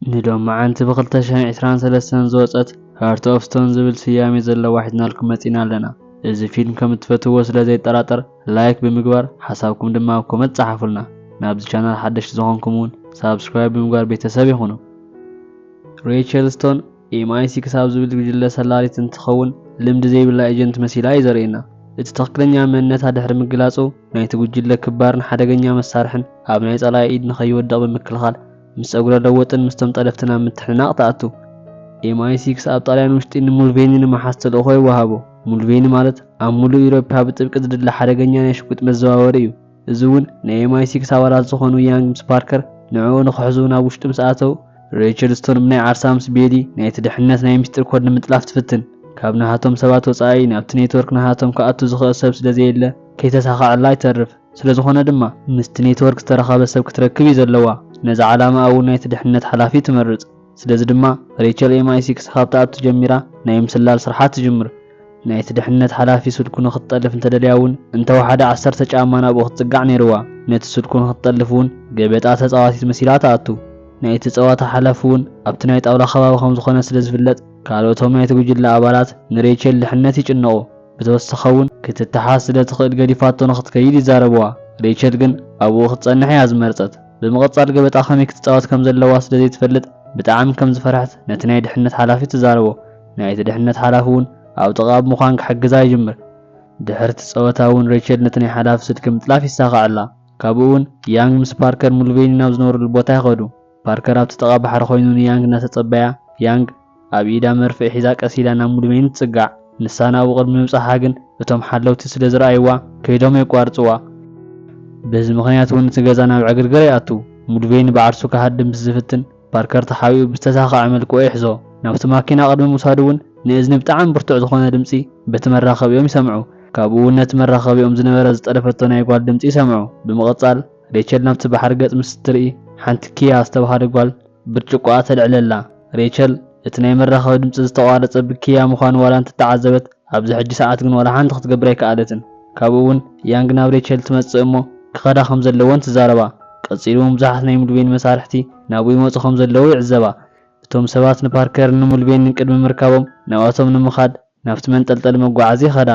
ንሎማዓንቲ ብ ክልተ ሽሕን ዕስራን ሰለስተን ዝወጸት Heart of Stone ዝብል ስያሜ ዘለዋ ሒዝናልኩም መጺና ኣለና። እዚ ፊልም ከም እትፈትዎ ስለ ዘይጠራጠር፣ ላይክ ብምግባር ሓሳብኩም ድማ ኣብ ኮመንት ጸሓፉልና። ናብዚ ቻናል ሓደሽቲ ዝኾንኩም እውን ሳብስክራይብ ብምግባር ቤተሰብ ይኹኑ። ሬቸል ስቶን ኤም ኣይ ሲክስ ኣብ ዝብል ጉጅለ ሰላሪት እንትኸውን፣ ልምዲ ዘይብላ ኤጀንት መሲላ እዩ ዘርእየና። እቲ ትኽክለኛ መንነታ ድሕሪ ምግላጹ፣ ናይቲ ጉጅለ ክባርን ሓደገኛ መሳርሕን ኣብ ናይ ጸላኢ ኢድ ንኸይወድቕ ብምክልኻል፣ ምስ ጸጉረ ለወጥን ምስቶም ጠለፍትን ኣብ ምትሕንናቕ ትኣቱ። ኤም ኣይ ሲክስ ኣብ ጣልያን ውሽጢ ንሙልቬኒ ንምሓዝ ተልእኾ ይወሃቦ። ሙልቬኒ ማለት ኣብ ሙሉእ ኢሮፓ ብጥብቂ ዝድለ ሓደገኛ ናይ ሽጉጥ መዘዋወሪ እዩ። እዚ እውን ናይ ኤም ኣይ ሲክስ ኣባላት ዝኾኑ ያንግ ምስ ፓርከር ንዕኡ ንኽሕዙ ናብ ውሽጢ ምስ ኣተው፣ ሬቸል ስቶን ብናይ ዓርሳ ምስ ቤሊ ናይቲ ድሕነት ናይ ምስጢር ኮድ ንምጥላፍ ትፍትን። ካብ ናሃቶም ሰባት ወጻኢ ናብቲ ኔትወርክ ናሃቶም ክኣቱ ዝኽእል ሰብ ስለ ዘየለ ከይተሳኸዐላ ይተርፍ። ስለ ዝኾነ ድማ ምስቲ ኔትወርክ ዝተረኸበ ሰብ ክትረክብ እዩ ዘለዋ። ነዚ ዓላማ እውን ናይቲ ድሕነት ሓላፊ ትመርጽ። ስለዚ ድማ ሬቸል ኤም ኣይ ሲክስ ካብ ትኣቱ ጀሚራ ናይ ምስላል ስርሓ ትጅምር። ናይቲ ድሕነት ሓላፊ ስልኩ ንኽትጠልፍ እንተደልያ እውን እንተወሓደ ዓሰርተ ጫማ ናብኡ ክትጽጋዕ ነይርዋ። ነቲ ስልኩ ንኽትጠልፍ እውን ገበጣ ተጻዋቲት መሲላ ትኣቱ። ናይቲ ጸዋታ ሓላፊ እውን ኣብቲ ናይ ጣውላ ከባቢ ከም ዝኾነ ስለ ዝፍለጥ፣ ካልኦቶም ናይቲ ጉጅለ ኣባላት ንሬቸል ድሕነት ይጭነቑ። ብተወሰኸ እውን ክትተሓዝ ስለ ትኽእል ገዲፋቶ ንኽትከይድ ይዛረብዋ። ሬቸል ግን ኣብኡ ክትጸንሕ እያ ዝመርጸት። ብምቕጻል ገበጣ ከመይ ክትጻወት ከም ዘለዋ ስለ ዘይትፈልጥ ብጣዕሚ ከም ዝፈርሐት ነቲ ናይ ድሕነት ሓላፊ ትዛረቦ። ናይቲ ድሕነት ሓላፊ እውን ኣብ ጥቓ ብምዃን ክሕግዛ ይጅምር። ድሕሪ እቲ ጸወታ እውን ሬቸል ነቲ ናይ ሓላፊ ስልኪ ምጥላፍ ይሳኸዐላ። ካብኡ እውን ያንግ ምስ ፓርከር ሙልቬኒ ናብ ዝነበሩሉ ቦታ ይኸዱ። ፓርከር ኣብቲ ጥቓ ባሕሪ ኮይኑ ንያንግ እናተጸበያ፣ ያንግ ኣብ ኢዳ መርፍእ ሒዛ ቀስ ኢላ ናብ ሙልቬኒ ትጽጋዕ። ንሳ ናብኡ ቅድሚ ምብጻሓ ግን እቶም ሓለውቲ ስለ ዝረኣይዋ ከይዶም የቋርጽዋ። በዚ ምኽንያት እውን እቲ ገዛ ናብ ዕግርግር ይኣቱ። ሙልቬኒ ብዓርሱ ክሃድም ምስ ዝፍትን ፓርከር ተሓቢኡ ብዝተሳኸዐ መልክዑ ይሕዞ። ናብቲ ማኪና ቅድሚ ምውሳዱ እውን ንእዝኒ ብጣዕሚ ብርቱዕ ዝኾነ ድምጺ በቲ መራኸቢኦም ይሰምዑ። ካብኡ እውን ነቲ መራኸቢኦም ዝነበረ ዝጠለፈቶ ናይ ጓል ድምጺ ይሰምዑ። ብምቕጻል ሬቸል ናብቲ ባሕሪ ገጽ ምስ እትርኢ ሓንቲ ኪያ ዝተባህለ ጓል ብርጭቆኣ ተልዕለላ። ሬቸል እቲ ናይ መራኸቢ ድምጺ ዝተቋረጸ ብኪያ ምዃኑ ዋላ እንተተዓዘበት፣ ኣብዚ ሕጂ ሰዓት ግን ዋላ ሓንቲ ክትገብር ኣይከኣለትን። ካብኡ እውን ያንግ ናብ ሬቸል ትመጽእ እሞ ክኸዳ ከም ዘለወን ትዛረባ። ቀጺሉ እውን ብዙሓት ናይ ሙልቬኒ መሳርሕቲ ናብኡ ይመጹ ከም ዘለዉ ይዕዘባ። እቶም ሰባት ንፓርከርን ንሙልቬኒን ቅድሚ ምርካቦም ናብኣቶም ንምኻድ ናብቲ መንጠልጠሊ መጓዓዚ ይኸዳ።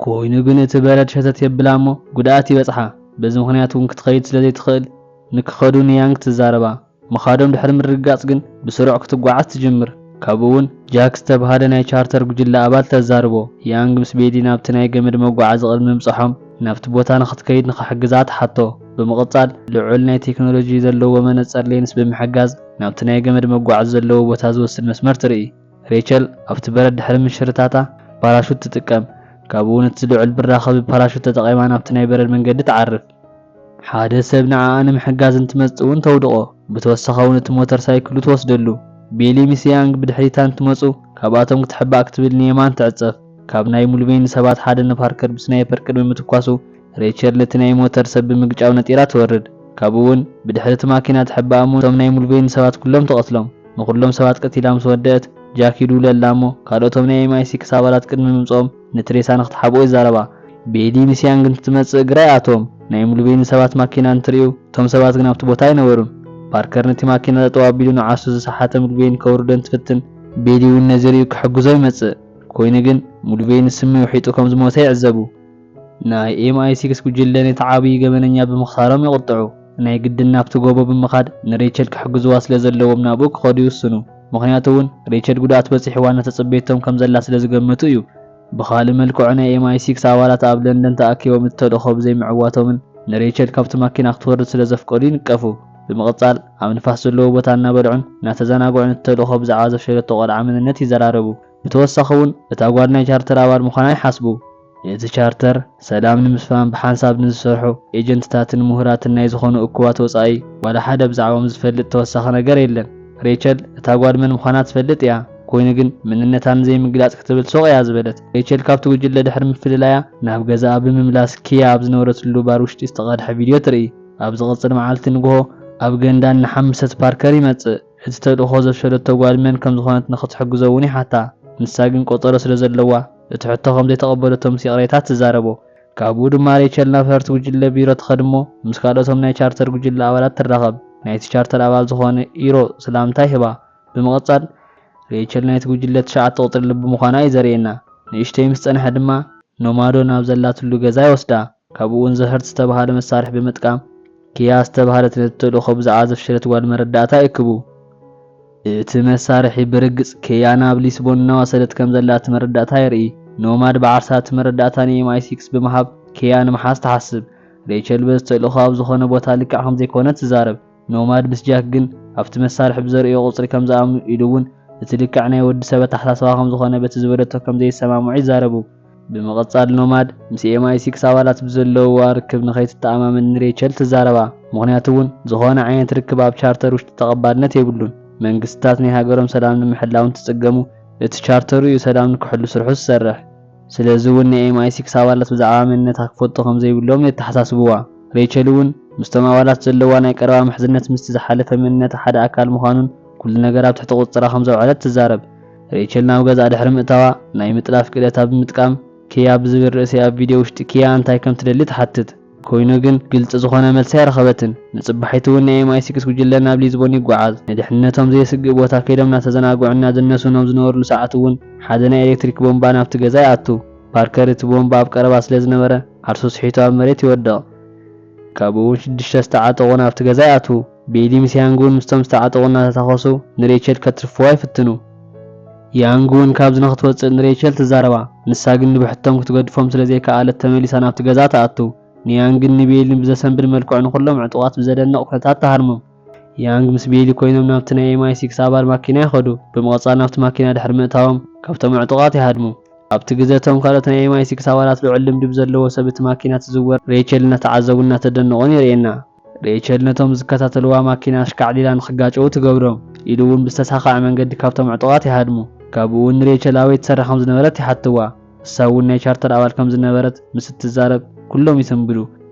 ኮይኑ ግን እቲ በረድ ሸተት የብላ እሞ ጉድኣት ይበጽሓ። በዚ ምኽንያት እውን ክትኸይድ ስለ ዘይትኽእል ንክኸዱ ንያንግ ትዛረባ። ምኻዶም ድሕሪ ምርግጋጽ ግን ብስሩዕ ክትጓዓዝ ትጅምር። ካብኡ እውን ጃክ ዝተባህለ ናይ ቻርተር ጉጅለ ኣባል ተዛርቦ። ያንግ ምስ ቤሊ ናብቲ ናይ ገመድ መጓዓዚ ቅድሚ ምብጻሖም ናብቲ ቦታ ንኽትከይድ ንኽሕግዛ ትሓቶ። ብምቕጻል ልዑል ናይ ቴክኖሎጂ ዘለዎ መነጸር ሌንስ ብምሕጋዝ ናብቲ ናይ ገመድ መጓዓዚ ዘለዎ ቦታ ዝወስድ መስመር ትርኢ። ሬቸል ኣብቲ በረድ ድሕሪ ምሽርታታ ፓራሹት ትጥቀም። ካብኡ እውን እቲ ልዑል ብራኸ ብፓራሹት ተጠቒማ ናብቲ ናይ በረድ መንገዲ ትዓርፍ። ሓደ ሰብ ንዓኣ ንምሕጋዝ እንትመጽእ እውን ተውድቖ። ብተወሳኺ እውን እቲ ሞተር ሳይክሉ ትወስደሉ። ቤሊ ምስ ያንግ ብድሕሪታ እንትመጹ ካብኣቶም ክትሕባእ ክትብል ንየማን ትዕጸፍ። ካብ ናይ ሙልቬኒ ሰባት ሓደ ንፓርከር ብስናይፐር ቅድሚ ምትኳሱ ሬቸል ነቲ ናይ ሞተር ሰብ ብምግጫው ነጢራ ትወርድ። ካብኡ እውን ብድሕሪ እቲ ማኪና ትሕባእ እሞ እቶም ናይ ሙልቬኒ ሰባት ኩሎም ትቐትሎም። ንኹሎም ሰባት ቀቲላ ምስ ወደአት ጃክ ይድውለላ እሞ ካልኦቶም ናይ ኤም ኣይ ሲክስ ኣባላት ቅድሚ ምምጽኦም ነቲ ሬሳ ንክትሓብኦ ይዛረባ። ቤሊ ምስ ያንግ እንትትመጽእ ግራ ይኣትዎም። ናይ ሙልቬኒ ሰባት ማኪና እንትርእዩ እቶም ሰባት ግን ኣብቲ ቦታ ኣይነበሩን። ፓርከር ነቲ ማኪና ጠጠው ኣቢሉ ንዓሱ ዝሰሓተ ሙልቬኒ ከውርዶ እንትፍትን ቤሊ እውን ነዚ ርእዩ ክሕግዞ ይመጽእ። ኮይኑ ግን ሙልቬኒ ስሚ ውሒጡ ከም ዝሞተ ይዕዘቡ። ናይ ኤም ኣይ ሲክስ ጉጅለ ነቲ ዓብዪ ገበነኛ ብምኽሳሮም ይቕጥዑ። ናይ ግድን ናብቲ ጎቦ ብምኻድ ንሬቸል ክሕግዝዋ ስለ ዘለዎም ናብኡ ክኸዱ ይውስኑ። ምኽንያቱ እውን ሬቸል ጉድኣት በፂሕዋ እናተፀበየቶም ከም ዘላ ስለ ዝገመቱ እዩ። ብኻልእ መልክዑ ናይ ኤም ኣይ ሲክስ ኣባላት ኣብ ለንደን ተኣኪቦም እቲ ተልእኾ ብዘይምዕዋቶምን ንሬቸል ካብቲ ማኪና ክትወርድ ስለ ዘፍቀዱ ይንቀፉ። ብምቕፃል ኣብ ንፋስ ዘለዎ ቦታ እናበልዑን እናተዘናግዑን እቲ ተልእኾ ብዛዕባ ዘፍሸለቶ ቆልዓ መንነት ይዘራረቡ። ብተወሳኺ እውን እታ ጓል ናይ ቻርተር ኣባል ምዃና ይሓስቡ። እቲ ቻርተር ሰላም ንምስፋን ብሓንሳብ ንዝሰርሑ ኤጀንትታትን ምሁራትን ናይ ዝኾኑ እኩባት ወጻኢ ዋላ ሓደ ብዛዕባኦም ዝፈልጥ ተወሳኺ ነገር የለን። ሬቸል እታ ጓል መን ምዃና ትፈልጥ እያ፣ ኮይኑ ግን መንነታ ንዘይምግላጽ ክትብል ሱቕ እያ ዝበለት። ሬቸል ካብቲ ጉጅለ ድሕሪ ምፍልላያ ናብ ገዛኣ ብምምላስ ኪያ ኣብ ዝነበረትሉ ባር ውሽጢ ዝተቐድሐ ቪድዮ ትርኢ። ኣብ ዝቕጽል መዓልቲ ንግሆ ኣብ ገንዳ እናሓመሰት ፓርከር ይመጽእ። እቲ ተልእኾ ዘፍሸለቶ ጓል መን ከም ዝኾነት ንኽትሕግዞ እውን ይሓታ። ንሳ ግን ቆጸሮ ስለ ዘለዋ እቲ ሕቶ ከም ዘይተቐበለቶ ምስ ይቕሬታ ትዛረቦ። ካብኡ ድማ ሬቸል ናብ ህርቲ ጉጅለ ቢሮ ትኸድ እሞ ምስ ካልኦቶም ናይ ቻርተር ጉጅለ ኣባላት ትራኸብ። ናይቲ ቻርተር ኣባል ዝኾነ ኢሮ ሰላምታ ይህባ። ብምቕጻል ሬቸል ናይቲ ጉጅለ ትሽዓተ ቁጽሪ ልቢ ምዃና እዩ ዘርእየና። ንእሽተይ ምስ ጸንሐ ድማ ኖማዶ ናብ ዘላትሉ ገዛ ይወስዳ። ካብኡ እውን ዘህርት ዝተባህለ መሳርሒ ብምጥቃም ኪያ ዝተባህለት ነቲ ተልእኾ ብዛዕባ ዘፍሸለት ጓል መረዳእታ ይእክቡ። እቲ መሳርሒ ብርግጽ ኪያ ናብ ሊስቦን እናወሰደት ከም ዘላ እቲ መረዳእታ የርኢ። ኖማድ ብዓርሳ እቲ መረዳእታ ን ኤም ኣይ ሲክስ ብምሃብ ኪያ ንምሓዝ ትሓስብ። ሬቸል በዚ ተልእኾ ኣብ ዝኾነ ቦታ ልክዕ ከም ዘይኮነ ትዛረብ። ኖማድ ምስ ጃክ ግን ኣብቲ መሳርሒ ብዘርእዮ ቁጽሪ ከም ዝኣምኑ ኢሉ እውን እቲ ልክዕ ናይ ወዲ ሰብ ኣተሓሳስባ ከም ዝኾነ በቲ ዝበለቶ ከም ዘይሰማምዑ ይዛረቡ። ብምቕጻል ኖማድ ምስ ኤም ኣይ ሲክስ ኣባላት ብዘለውዋ ርክብ ንኸይትተኣማመን ንሬቸል ትዛረባ። ምኽንያቱ እውን ዝኾነ ዓይነት ርክብ ኣብ ቻርተር ውሽጢ ተቐባልነት የብሉን። መንግስትታት ናይ ሃገሮም ሰላም ንምሕላው እንትጽገሙ እቲ ቻርተሩ እዩ ሰላም ንክሕሉ ስርሑ ዝሰርሕ። ስለዚ እውን ናይ ኤም ኣይ ሲክስ ኣባላት ብዛዕባ መንነታ ክፈልጡ ከም ዘይብሎም የተሓሳስብዋ። ሬቸል እውን ምስቶም ኣባላት ዘለዋ ናይ ቀረባ ምሕዝነት ምስቲ ዝሓለፈ መንነታ ሓደ ኣካል ምዃኑን ኩሉ ነገር ኣብ ትሕቲ ቁጽራ ከም ዘውዐለት ትዛረብ። ሬቸል ናብ ገዛ ድሕሪ ምእታዋ ናይ ምጥላፍ ክእለታ ብምጥቃም ኪያ ብዝብል ርእሲ ኣብ ቪድዮ ውሽጢ ኪያ እንታይ ከም ትደሊ ትሓትት። ኮይኑ ግን ግልጺ ዝኾነ መልሲ ኣይረኸበትን። ንጽባሒቱ እውን ናይ ኤም ኣይ ሲክስ ጉጅለ ናብ ሊዝቦን ይጓዓዝ። ንድሕንነቶም ዘየስግእ ቦታ ከይዶም እናተዘናግዑ እናደነሱ ኖም ዝነበርሉ ሰዓት እውን ሓደ ናይ ኤሌክትሪክ ቦምባ ናብቲ ገዛ ይኣቱ። ፓርከር እቲ ቦምባ ኣብ ቀረባ ስለ ዝነበረ ዓርሱ ስሒቱ ኣብ መሬት ይወድቕ። ካብኡ እውን ሽዱሽተ ዝተዓጠቑ ናብቲ ገዛ ይኣትዉ። ቤሊ ምስ ያንግ እውን ምስቶም ዝተዓጠቑ እናተታኾሱ ንሬቸል ከትርፍዋ ይፍትኑ። ያንግ እውን ካብዚ ንክትወፅእ ንሬቸል ትዛረባ። ንሳ ግን ንብሕቶም ክትገድፎም ስለ ዘይከኣለት ተመሊሳ ናብቲ ገዛ ትኣቱ። ንያንግን ንቤልን ብዘሰንብድ መልክዑ ንኹሎም ዕጡቓት ብዘደንቕ ኩነታት ትሃርሞም። ያንግ ምስ ቤሊ ኮይኖም ናብቲ ናይ ኤም ኣይ ሲክስ ኣባል ማኪና ይኸዱ። ብምቕጻል ናብቲ ማኪና ድሕሪ ምእታዎም ካብቶም ዕጡቓት ይሃድሙ። ኣብቲ ግዘ እቶም ካልኦት ናይ ኤም ኣይ ሲክስ ኣባላት ልዑል ልምዲ ብዘለዎ ሰብ እቲ ማኪና ትዝወር ሬቸል እናተዓዘቡ እናተደነቑን የርእየና። ሬቸል ነቶም ዝከታተልዋ ማኪና ኣሽካዕሊላ ንኽጋጨዉ ትገብሮም። ኢሉ እውን ብዝተሳኸዐ መንገዲ ካብቶም ዕጡቓት ይሃድሙ። ካብኡ እውን ሬቸል ኣበይ ትሰርሕ ከም ዝነበረት ይሓትዋ። እሳ እውን ናይ ቻርተር ኣባል ከም ዝነበረት ምስ እትዛረብ ኩሎም ይስንብዱ።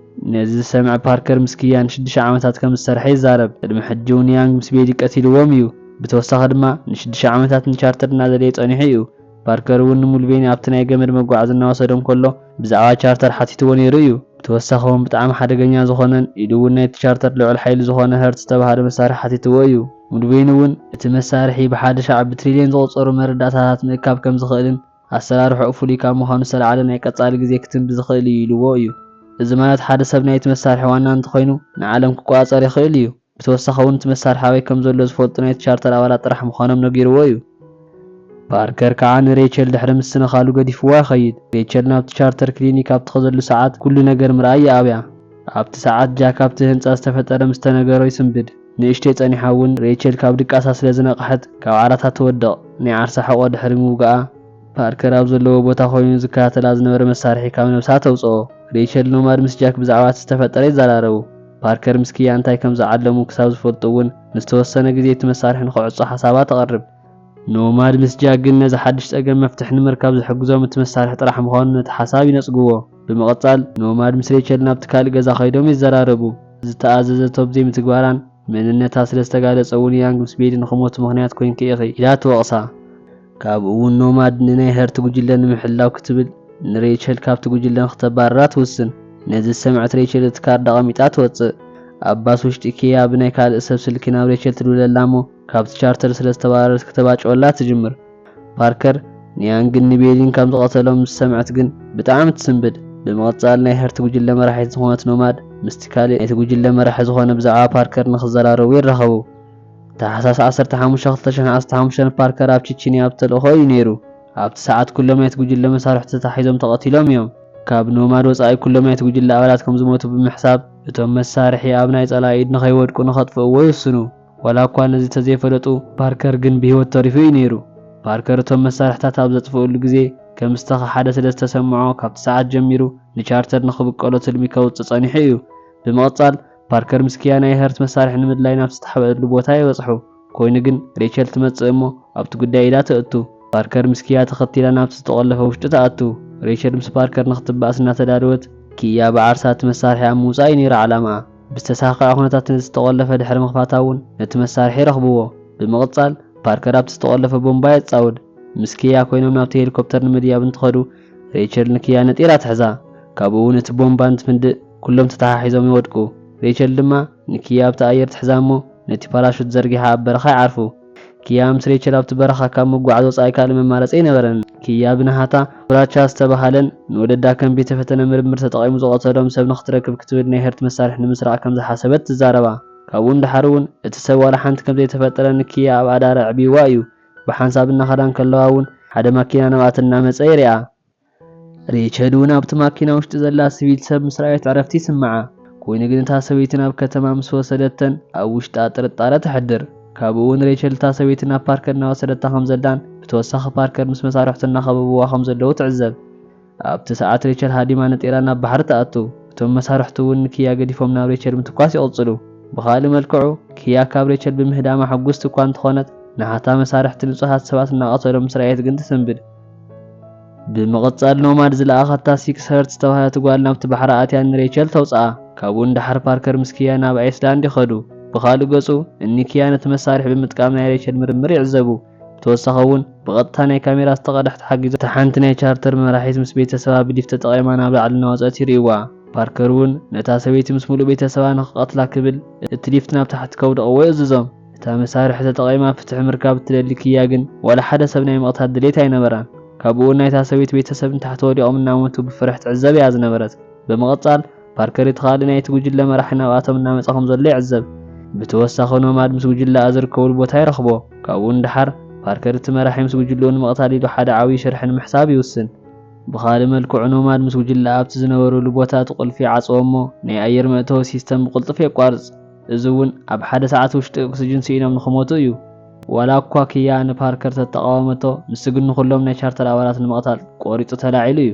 ነዚ ዝሰምዐ ፓርከር ምስ ኪያ ንሽዱሽተ ዓመታት ከም ዝሰርሐ ይዛረብ። ቅድሚ ሕጂ እውን ያንግ ምስ ቤሊ ቀቲልዎም እዩ። ብተወሳኺ ድማ ንሽዱሽተ ዓመታት ንቻርተር እናደለየ ጸኒሑ እዩ። ፓርከር እውን ንሙልቬኒ ኣብቲ ናይ ገመድ መጓዓዚ እናወሰዶ እንከሎ ብዛዕባ ቻርተር ሓቲትዎ ነይሩ እዩ። ብተወሳኺ እውን ብጣዕሚ ሓደገኛ ዝኾነን ኢሉ እውን ናይቲ ቻርተር ልዑል ሓይሊ ዝኾነ ሀርት ዝተባህለ መሳርሒ ሓቲትዎ እዩ። ሙልቬኒ እውን እቲ መሳርሒ ብሓደ ሻዕ ብትሪልዮን ዝቑጸሩ መረዳእታታት ምእካብ ከም ዝኽእልን ኣሰራርሕኡ ፍሉይ ካብ ምዃኑ ዝተላዕለ ናይ ቀጻሊ ግዜ ክትንቢ ዝኽእል እዩ ኢልዎ እዩ። እዚ ማለት ሓደ ሰብ ናይቲ መሳርሒ ዋና እንተኾይኑ ንዓለም ክቆጻጸር ይኽእል እዩ። ብተወሳኺ እውን እቲ መሳርሒ ኣበይ ከም ዘሎ ዝፈልጡ ናይቲ ቻርተር ኣባላት ጥራሕ ምዃኖም ነጊርዎ እዩ። ፓርከር ከዓ ንሬቸል ድሕሪ ምስንኻሉ ገዲፍዋ ይኸይድ። ሬቸል ናብቲ ቻርተር ክሊኒክ ኣብ ትኸደሉ ሰዓት ኩሉ ነገር ምርኣይ ይኣብያ። ኣብቲ ሰዓት ጃክ ኣብቲ ህንጻ ዝተፈጠረ ምስ ተነገሮ ይስንብድ። ንእሽተይ ጸኒሓ እውን ሬቸል ካብ ድቃሳ ስለ ዝነቕሐት ካብ ዓራታ ትወድቕ። ናይ ዓርሳ ሕቖ ድሕሪ ምውጋኣ ፓርከር ኣብ ዘለዎ ቦታ ኮይኑ ዝከታተላ ዝነበረ መሳርሒ ካብ ነብሳ ተውጽኦ። ሬቸል ኖማድ ምስ ጃክ ብዛዕባ እቲ ዝተፈጠረ ይዘራረቡ። ፓርከር ምስ ኪያ እንታይ ከም ዝዓለሙ ክሳብ ዝፈልጡ እውን ንዝተወሰነ ግዜ እቲ መሳርሒ ንኽዕጾ ሓሳባ ተቕርብ። ኖማድ ምስ ጃክ ግን ነዚ ሓድሽ ጸገም መፍትሒ ንምርካብ ዝሕግዞም እቲ መሳርሒ ጥራሕ ምዃኑ ነቲ ሓሳብ ይነጽግዎ። ብምቕጻል ኖማድ ምስ ሬቸል ናብቲ ካልእ ገዛ ከይዶም ይዘራረቡ። ዝተኣዘዘቶ ብዘይምትግባራን መንነታ ስለ ዝተጋለጸ እውን ያንግ ምስ ቤሊ ንኽሞቱ ምኽንያት ኮይንኪ ኢኺ ኢላ ትወቕሳ። ካብኡ እውን ኖማድ ንናይ ሀርት ጉጅለ ንምሕላው ክትብል ንሬቸል ካብቲ ጉጅለ ንክተባርራ ትውስን። ነዚ ዝሰምዐት ሬቸል እቲ ካርድ ኣቐሚጣ ትወጽእ። ኣብ ባስ ውሽጢ ኪያ ብናይ ካልእ ሰብ ስልኪ ናብ ሬቸል ትድውለላ እሞ ካብቲ ቻርተር ስለ ዝተባረረት ክተባጭወላ ትጅምር። ፓርከር ንያንግን ንቤሊን ከም ዝቐተሎም ምስ ሰምዐት ግን ብጣዕሚ ትስንብድ። ብምቕጻል ናይ ሀርት ጉጅለ መራሒት ዝኾነት ኖማድ ምስቲ ካልእ ናይቲ ጉጅለ መራሒ ዝኾነ ብዛዕባ ፓርከር ንኽዘራረቡ ይራኸቡ። ታሕሳስ ዓሰርተ ሓሙሽተ ክልተ ሽሕን ዓሰርተ ሓሙሽተን ፓርከር ኣብ ቺቺንያ ኣብ ተልእኾ እዩ ነይሩ። ኣብቲ ሰዓት ኩሎም ናይቲ ጉጅለ መሳርሕቱ ተታሒዞም ተቐቲሎም እዮም። ካብ ኖማድ ወጻኢ ኩሎም ናይቲ ጉጅለ ኣባላት ከም ዝሞቱ ብምሕሳብ እቶም መሳርሒ ኣብ ናይ ጸላኢ ኢድ ንኸይወድቁ ንኸጥፍእዎ ይውስኑ። ዋላ እኳ ነዚ ተዘይፈለጡ ፓርከር ግን ብህይወት ተሪፉ እዩ ነይሩ። ፓርከር እቶም መሳርሕታት ኣብ ዘጥፍእሉ ግዜ ከም ዝተኸሓደ ስለ ዝተሰምዖ ካብቲ ሰዓት ጀሚሩ ንቻርተር ንኽብቀሎ ትልሚ ከውጽእ ጸኒሑ እዩ። ብምቕጻል ፓርከር ምስ ኪያ ናይ ሀርት መሳርሒ ንምድላይ ናብ ዝተሓብአሉ ቦታ ይበጽሑ። ኮይኑ ግን ሬቸል ትመጽእ እሞ ኣብቲ ጉዳይ ኢዳ ተእቱ። ፓርከር ምስ ኪያ ተኸቲላ ናብቲ ዝተቖለፈ ውሽጢ ትኣቱ። ሬቸል ምስ ፓርከር ንኽትባእስ እናተዳለወት ኪያ ብዓርሳ እቲ መሳርሒ ኣብ ምውጻእ እዩ ነይሩ ዓላማኣ። ብዝተሳኸዐ ኩነታት ነቲ ዝተቖለፈ ድሕሪ ምኽፋታ እውን ነቲ መሳርሒ ይረኽብዎ። ብምቕጻል ፓርከር ኣብቲ ዝተቖለፈ ቦምባ የጻውድ። ምስ ኪያ ኮይኖም ናብቲ ሄሊኮፕተር ንምድያብ እንትኸዱ ሬቸል ንኪያ ነጢራ ትሕዛ። ካብኡ እውን እቲ ቦምባ እንትፍንድእ ኩሎም ተተሓሒዞም ይወድቁ። ሬቸል ድማ ንኪያ ኣብቲ ኣየር ትሕዛ እሞ ነቲ ፓራሹት ዘርጊሓ ኣብ በረኻ ይዓርፉ። ኪያ ምስ ሬቸል ኣብቲ በረኻ ካብ ምጉዓዝ ወጻኢ ካልእ መማረጺ ኣይነበረን። ኪያ ብናሃታ ብራቻ ዝተባህለን ንወለዳ ከም ቤተ ፈተነ ምርምር ተጠቒሙ ዝቐተሎም ሰብ ንኽትረክብ ክትብል ናይ ሄርት መሳርሒ ንምስራቕ ከም ዝሓሰበት ትዛረባ። ካብኡ ንደሓር እውን እቲ ሰብ ዋላ ሓንቲ ከም ዘይተፈጠረ ንኪያ ኣብ ኣዳር ኣዕቢዋ እዩ። ብሓንሳብ እናኸዳ እንከለዋ እውን ሓደ ማኪና ናብኣተን እናመጸ የሪኣ። ሬቸል እውን ኣብቲ ማኪና ውሽጢ ዘላ ስቪል ሰብ ምስ ረኣየት ዕረፍቲ ይስምዓ። ኮይኑ ግን እታ ሰበይቲ ናብ ከተማ ምስ ወሰደተን ኣብ ውሽጣ ጥርጣረ ተሕድር። ካብኡ እውን ሬቸል እታ ሰበይቲ ናብ ፓርከር እናወሰደታ ከም ዘላን ብተወሳኺ ፓርከር ምስ መሳርሕቱ እናኸበብዋ ከም ዘለዉ ትዕዘብ። ኣብቲ ሰዓት ሬቸል ሃዲማ ነጢራ ናብ ባሕሪ ትኣቱ። እቶም መሳርሕቱ እውን ንኪያ ገዲፎም ናብ ሬቸል ምትኳስ ይቕጽሉ። ብኻልእ መልክዑ ኪያ ካብ ሬቸል ብምህዳማ ሕጉስቲ እኳ እንተኾነት፣ ናሃታ መሳርሕቲ ንጹሃት ሰባት እናቐተሎም ምስ ረኣየት ግን ትስንብድ። ብምቕጻል ኖማድ ዝለኣኸታ ሲክስ ሄርት ዝተባህለት ጓል ናብቲ ባሕሪ ኣትያ ንሬቸል ተውጽኣ። ካብኡ ንደሓር ፓርከር ምስ ኪያ ናብ ኣይስላንድ ይኸዱ። ብኻልእ ገጹ እኒ ኪያ ነቲ መሳርሒ ብምጥቃም ናይ ሬቸል ምርምር ይዕዘቡ። ብተወሳኺ እውን ብቐጥታ ናይ ካሜራ ዝተቐድሐ ተሓጊዙ እታ ሓንቲ ናይ ቻርተር መራሒት ምስ ቤተሰባ ብሊፍት ተጠቒማ ናብ ላዕሊ እናወጸት ይርእይዋ። ፓርከር እውን ነታ ሰበይቲ ምስ ሙሉእ ቤተሰባ ንኽቐትላ ክብል እቲ ሊፍት ናብ ታሕቲ ከውድቕዎ ይእዝዞም። እታ መሳርሒ ተጠቒማ ፍትሒ ምርካብ እትደሊ ኪያ ግን ዋላ ሓደ ሰብ ናይ ምቕታል ድሌት ኣይነበራን። ካብኡ እውን ናይታ ሰበይቲ ቤተሰብ ንታሕቲ ወዲቖም እናሞቱ ብፍርሒ ትዕዘብ እያ ዝነበረት። ብምቕጻል ፓርከር እቲ ካልእ ናይቲ ጉጅለ መራሒ ናብኣቶም እናመጸ ከም ዘሎ ይዕዘብ። ብተወሳኺ ኖማድ ምስ ጉጅለኣ ዝርከብሉ ቦታ ይረኽቦ። ካብኡ ንደሓር ፓርከር እቲ መራሒ ምስ ጉጅለኡ ንምቕታል ኢሉ ሓደ ዓብዪ ሽርሒ ንምሕሳብ ይውስን። ብኻልእ መልክዑ ኖማድ ምስ ጉጅለኣ ኣብቲ ዝነበሩሉ ቦታ እቲ ቁልፊ ይዓጽዎ እሞ ናይ ኣየር መእተዊ ሲስተም ብቕልጡፍ የቋርጽ። እዚ እውን ኣብ ሓደ ሰዓት ውሽጢ ኦክስጅን ስኢኖም ንኽሞቱ እዩ። ዋላ እኳ ኪያ ንፓርከር ተተቓወመቶ፣ ንሱ ግን ንኹሎም ናይ ቻርተር ኣባላት ንምቕታል ቆሪጹ ተላዒሉ እዩ።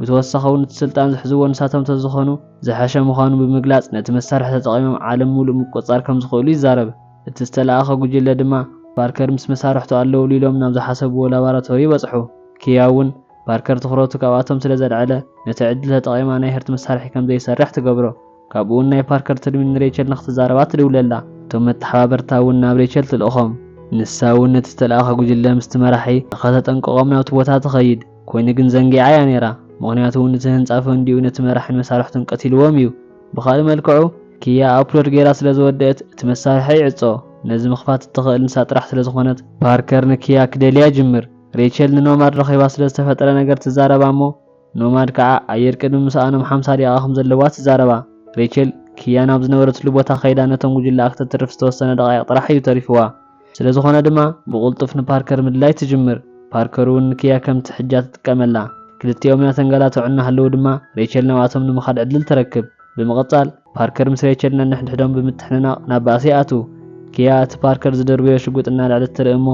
ብተወሳኺ እውን እቲ ስልጣን ዝሕዝዎ ንሳቶም ተዝኾኑ ዝሐሸ ምዃኑ ብምግላጽ ነቲ መሳርሒ ተጠቒሞም ዓለም ሙሉእ ምቁጽጻር ከም ዝኽእሉ ይዛረብ። እቲ ዝተለኣኸ ጉጅለ ድማ ፓርከር ምስ መሳርሕቱ ኣለውሉ ኢሎም ናብ ዝሓሰብዎ ላቦራቶሪ ይበጽሑ። ኪያ እውን ፓርከር ትኹረቱ ካብኣቶም ስለ ዘልዐለ ነቲ ዕድል ተጠቒማ ናይ ሄርት መሳርሒ ከም ዘይሰርሕ ትገብሮ። ካብኡ እውን ናይ ፓርከር ትልሚ ንሬቸል ንኽትዛረባ ትድውለላ። እቶም መተሓባበርታ እውን ናብ ሬቸል ትልእኾም። ንሳ እውን ነቲ ዝተለኣኸ ጉጅለ ምስቲ መራሒ ንኸተጠንቅቖም ናብቲ ቦታ ትኸይድ። ኮይኑ ግን ዘንጊዓ እያ ነይራ። ምኽንያቱ እውን እቲ ህንጻ ፈንዲኡ ነቲ መራሕን መሳርሕቱን ቀቲልዎም እዩ። ብኻልእ መልክዑ ኪያ ኣፕሎድ ገይራ ስለ ዝወደአት እቲ መሳርሒ ይዕጾ። ነዚ ምኽፋት እትኽእል ንሳ ጥራሕ ስለ ዝኾነት ፓርከር ንኪያ ክደልያ ይጅምር። ሬቸል ንኖማድ ረኺባ ስለ ዝተፈጠረ ነገር ትዛረባ እሞ ኖማድ ከዓ ኣየር ቅድሚ ምስኣኖም ሓምሳ ደቂቓ ከም ዘለዋ ትዛረባ። ሬቸል ኪያ ናብ ዝነበረትሉ ቦታ ከይዳ ነቶም ጉጅለኣ ክተትርፍ ዝተወሰነ ደቓይቕ ጥራሕ እዩ ተሪፍዋ። ስለ ዝኾነ ድማ ብቕልጡፍ ንፓርከር ምድላይ ትጅምር። ፓርከር እውን ንኪያ ከም ትሕጃ ትጥቀመላ። ክልቲኦም እናተንገላትዑ እናሃለዉ ድማ ሬቸል ናብኣቶም ንምኻድ ዕድል ትረክብ። ብምቕጻል ፓርከር ምስ ሬቸል ነንሕድሕዶም ብምትሕንናቕ ናብ ባእሲ ይኣትዉ። ኪያ እቲ ፓርከር ዝደርበዮ ሽጉጥ እናልዐለት ትርኢ እሞ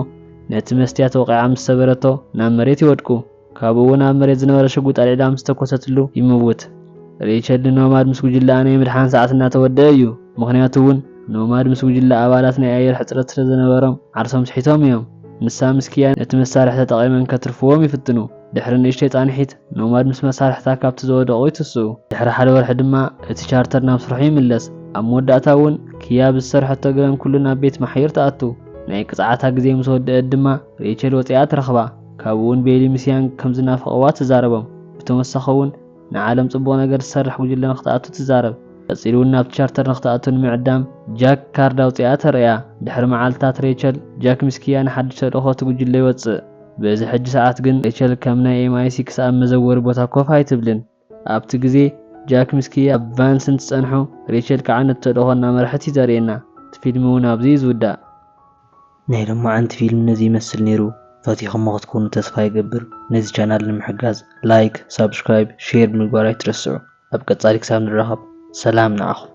ነቲ መስትያት ወቒዓ ምስ ሰበረቶ ናብ መሬት ይወድቁ። ካብኡ እውን ኣብ መሬት ዝነበረ ሽጉጥ ኣልዒላ ምስ ተኮሰትሉ ይምውት። ሬቸል ንኖማድ ምስ ጉጅለኣ ናይ ምድሓን ሰዓት እናተወደአ እዩ። ምኽንያቱ እውን ኖማድ ምስ ጉጅለ ኣባላት ናይ ኣየር ሕጽረት ስለ ዝነበሮም ዓርሶም ስሒቶም እዮም። ንሳ ምስ ኪያ ነቲ መሳርሒ ተጠቒመን ከትርፍዎም ይፍትኑ። ድሕሪ ንእሽተይ ጻንሒት ኖማድ ምስ መሳርሕታ ካብቲ ዝወደቑ ይትስኡ። ድሕሪ ሓደ ወርሒ ድማ እቲ ቻርተር ናብ ስርሑ ይምለስ። ኣብ መወዳእታ እውን ኪያ ብዝሰርሐቶ ገበን ኩሉ ናብ ቤት ማሕዩር ትኣቱ። ናይ ቅጽዓታ ግዜ ምስ ወደአት ድማ ሬቸል ወጺኣ ትረኽባ። ካብኡ እውን ቤሊ ምስ ያንግ ከም ዝናፈቕዋ ትዛረቦም። ብተወሳኺ እውን ንዓለም ጽቡቕ ነገር ዝሰርሕ ጉጅለ ንኽትኣቱ ትዛረብ። ቀጺሉ እውን ናብቲ ቻርተር ንኽትኣቱ ንምዕዳም ጃክ ካርድ ኣውጺኣ ተርእያ። ድሕሪ መዓልታት ሬቸል ጃክ ምስ ኪያ ንሓድሽ ተልእኾ እቲ ጉጅለ ይወጽእ። በዚ ሕጂ ሰዓት ግን ሬቸል ከም ናይ ኤም ኣይ ሲክስ ኣብ መዘወሪ ቦታ ኮፍ ኣይትብልን። ኣብቲ ግዜ ጃክ ምስ ኪያ ኣብ ቫንስ እንትጸንሑ ሬቸል ከዓ ነቲ ተልእኾ እናመርሐት እዩ ዘርእየና። እቲ ፊልም እውን ኣብዚ እዩ ዝውዳእ። ናይ ሎማዓንቲ ፊልም ነዚ ይመስል ነይሩ። ፈቲኹሞ ክትኮኑ ተስፋ ይገብር። ነዚ ቻናል ንምሕጋዝ ላይክ፣ ሳብስክራይብ፣ ሼር ምግባር ኣይትረስዑ። ኣብ ቀጻሊ ክሳብ ንራኸብ ሰላም ንዓኹም።